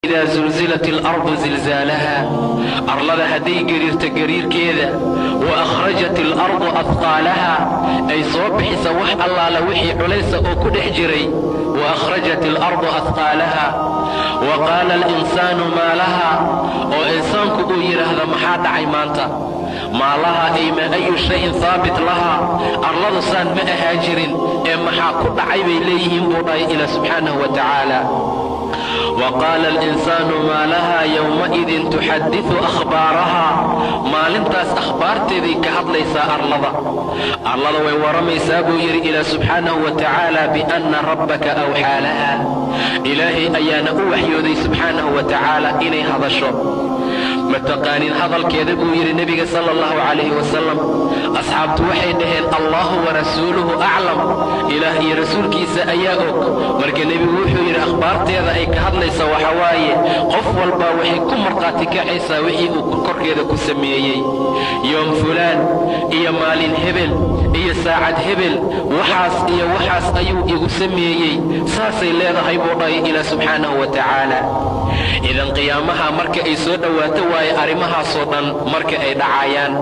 Idaa zulzilat alardu zilzaalaha, arlada hadday gariirta gariirkeeda, wa akhrajat alardu ahqaalaha, ay soo bixisa wax allaala wixii culaysa oo ku dhex jiray, wa akhrajat alardu ahqaalaha, wa qaala alinsaanu maa laha, oo insaanku uu yidhaahdo, "Maxaa dhacay maanta?" Maa laha ay maa ayu shayin haabit laha. Arladu saan ma ahaa jirin ee maxaa ku dhacay bay leeyihiin, buu dhahay Ilaah subxaanahu wa tacaala. Wa qaala alinsaanu maa lahaa yowmaidin tuxadiu akhbaaraha. Maalintaas akhbaarteeday ka hadlaysaa arlada. Arlada way warramaysaa, buu yidhi Ilaah subxaanahu wa tacaala, bianna rabbaka awxaa laha. Ilaahay ayaana u waxyooday subxaanahu wa tacaala inay hadasho. Ma taqaanin hadalkeeda, buu yidhi nebiga sala allahu calayhi wasalam. Asxaabtu waxay dhaheen, "Allahu warasuuluhu aclam." Ilaah iyo rasuulkiisa ayaa og. Marka nebigu wuxuu yidhi, akhbaarteeda ay ka hadlaysa waxa waaye, qof walbaa waxay ku markhaati kacaysaa wixii uu korkeeda ku sameeyey. Yoom fulaan iyo maalin hebel iyo saacad hebel, waxaas iyo waxaas ayuu igu sameeyey, saasay leedahay, buu dhahay Ilaah subxaanahu wa tacaala. Idan qiyaamaha marka ay soo dhowaato waaye arrimahaasoo dhan marka ay dhacayaan.